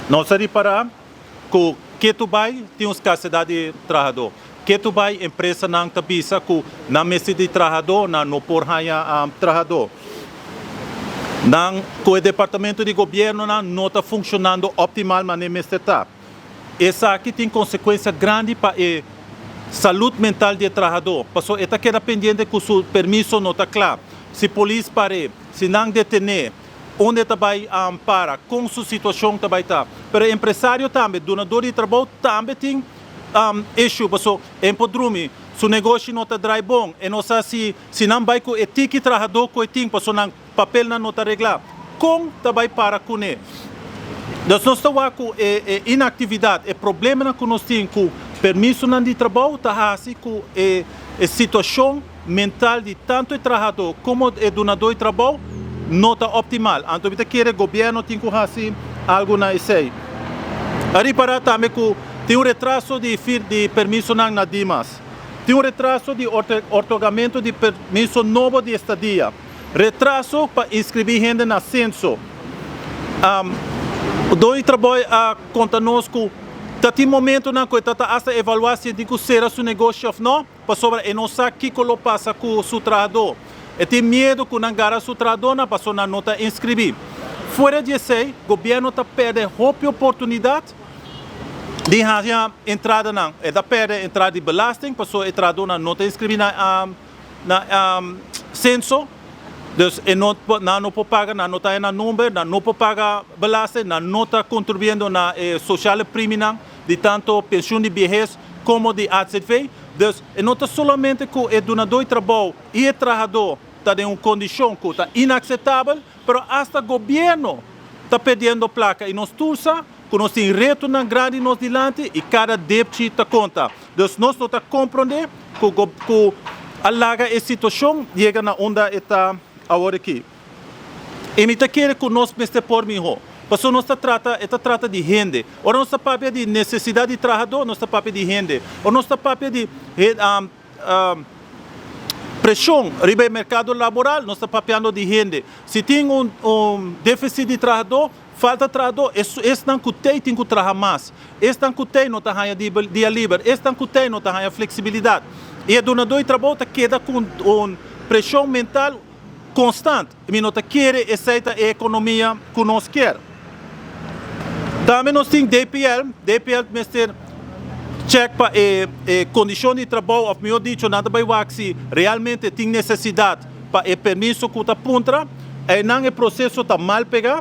Nos a ripará ku ketu bai tin un skarsedat di trahadó. Ketu bai empresanan ta bisa ku nan mester di trahadó, nan no por haña trahadó. Nan ku e departamento di gobièrnunan no ta funshonando optimal manera mester ta. Esaki tin konsekuensia grandi pa e salud mental di e trahadó, pasobra e ta keda pendiente ku su permiso no ta kla. Si polis par'é, si nan detené, unda e ta bai para, kon su situashon ta bai ta. Pero e empresario tambe, dunadó di trabou tambe tin issue, pasobra e por drumi, su negoshi no ta drai bon, e no sa si si nan bai ku e tiki trahadó ku e tin, pasobra nan papelnan no ta reglá. Kon ta bai para kuné? Dus nos ta wak ku e inaktividat, e problemanan ku nos tin ku permisonan di trabou ta hasi ku e situashon mental di tantu e trahadó komo e dunadó di trabou no ta optimal. Anto mi ta kere gobièrnu tin ku hasi algu na esei. A ripará tambe ku tin un retraso di di permisonan na Dimas. Tin un retraso di ortogamentu di permiso nobo di estadia. Retraso pa inskribí hende na senso. Doño di trabou a konta nos ku ta tin momentunan ku e ta ta asta evaluá si e tin ku sera su negoshi òf nò, pasobra e no sa kiko lo pasa ku su trahadó. E tin miedu ku nan gara su trahadónan pasobra nan no ta inskribí. Fuera di esei, gobièrnu ta pèrdè hopi oportunidat di haña entradanan. E ta pèrdè entrada di belasting pasobra e trahadónan no ta inskribí na na censo, dus e no nan no por paga, nan no ta na number, nan no por paga belasting, nan no ta contribuyendo na e sociale premienan di tanto pensioen di biehes como di AZV. Dus e no ta solamente cu e dunador di trabou y e trahador ta den un condicion cu ta inaceptabel, pero hasta gobierno ta perdiendo placa y nos tur sa cu nos tin retonan grandi nos dilanti y cada depchi ta conta. Dus nos no ta comprende cu cu a laga e situacion yega na unda e ta awor aki. Y mi ta kere cu nos mester por miho. Pasobra nos ta trata, e ta trata di hende. Ora nos ta papia di necesidad di trahador, nos ta papia di hende. Ora nos ta papia di presion riba e mercado laboral, nos ta papiando di hende. Si tin un un deficit di trahador, Falta trahadó, esnan ku tei tin ku traha mas. Esnan ku tei no ta haña dia liber. Esnan ku tei no ta haña fleksibilidat. I e dunadó di trabou ta keda ku un preshon mental konstant. Mi no ta kere esei ta e ekonomia ku nos kier. Tambe nos tin DPL. DPL mester chèk pa e kondishon di trabou òf mihó dicho nan ta bai wak si realmente tin nesesidat pa e permiso ku ta puntra. Einan e proseso ta mal pegá.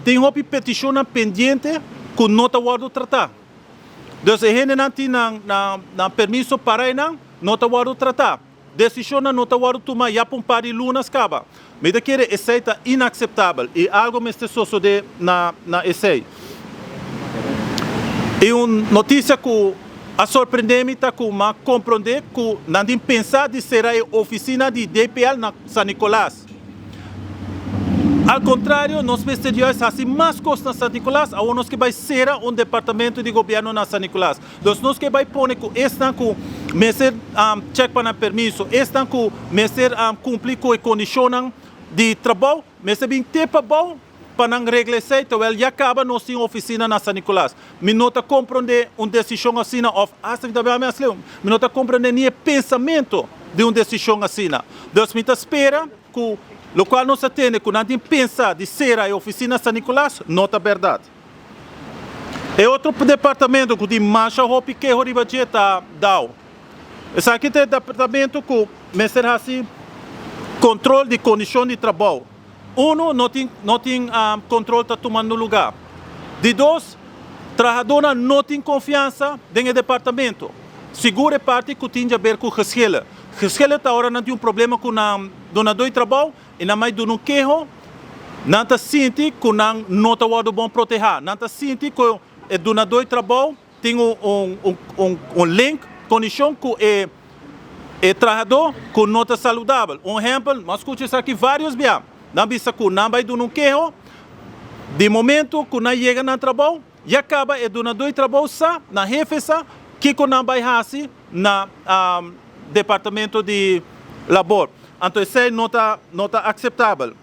Tin hopi petishonnan pendiente ku no ta wòrdu tratá. Dus e hendenan tin nan nan permiso para einan, no ta wòrdu tratá. Desishonnan no ta wòrdu tumá ya pa un par di lunas kaba. Mi ta kere esei ta inakseptabel i algu mester sosodé na na esei. I un notisia ku a sorprendé mi ta ku m'a komprondé ku nan tin pensá di sera e ofisina di DPL na San Nicolas. Al kontrario, nos mester juist hasi mas kos na San Nicolas, awor nos ke bai sera un departamento di gobièrnu na San Nicolas. Dus nos ke bai pone ku esnan ku mester chèk pa nan permiso, esnan ku mester kumpli ku e kondishonnan di trabou, mester bin te pabou pa nan regla esei, terwèl ya kaba nos tin ofisina na San Nicolas. Mi no ta komprondé un desishon asina òf asta mi ta bia mi asina, mi no ta komprondé ni e pensamentu di un desishon asina. Dus mi ta spera ku lokual nos a tende ku nan tin pensa di sera e ofisina San Nicolas no ta bèrdat. E otro departamento ku tin masha hopi keho riba dje ta dao. Esaki ta e departamento ku mester hasi kontrol di kondishon di trabou. Uno, no tin no tin control ta tumando lugar. Di dos, trahadornan no tin confiansa den e departamento. Sigur e parti cu tin djaber cu geschillen. Geschillen ta ora nan tin un problema cu nan dunador di trabou y nan mai duna un keho, nan ta sinti cu nan no ta wordo bon proteha. Nan ta sinti cu e dunador di trabou Tin un link, kondishon ku e e trahadó ku no ta saludabel. Un ehèmpel, mi a skucha esaki vários bia. Nan bisa ku nan bai duna un keho, di momentu ku nan yega nan trabou, ya kaba e dunadó di trabou sa, nan hefe sa, kiko nan bai hasi na departamento di labor. Anto esei no ta no ta akseptabel.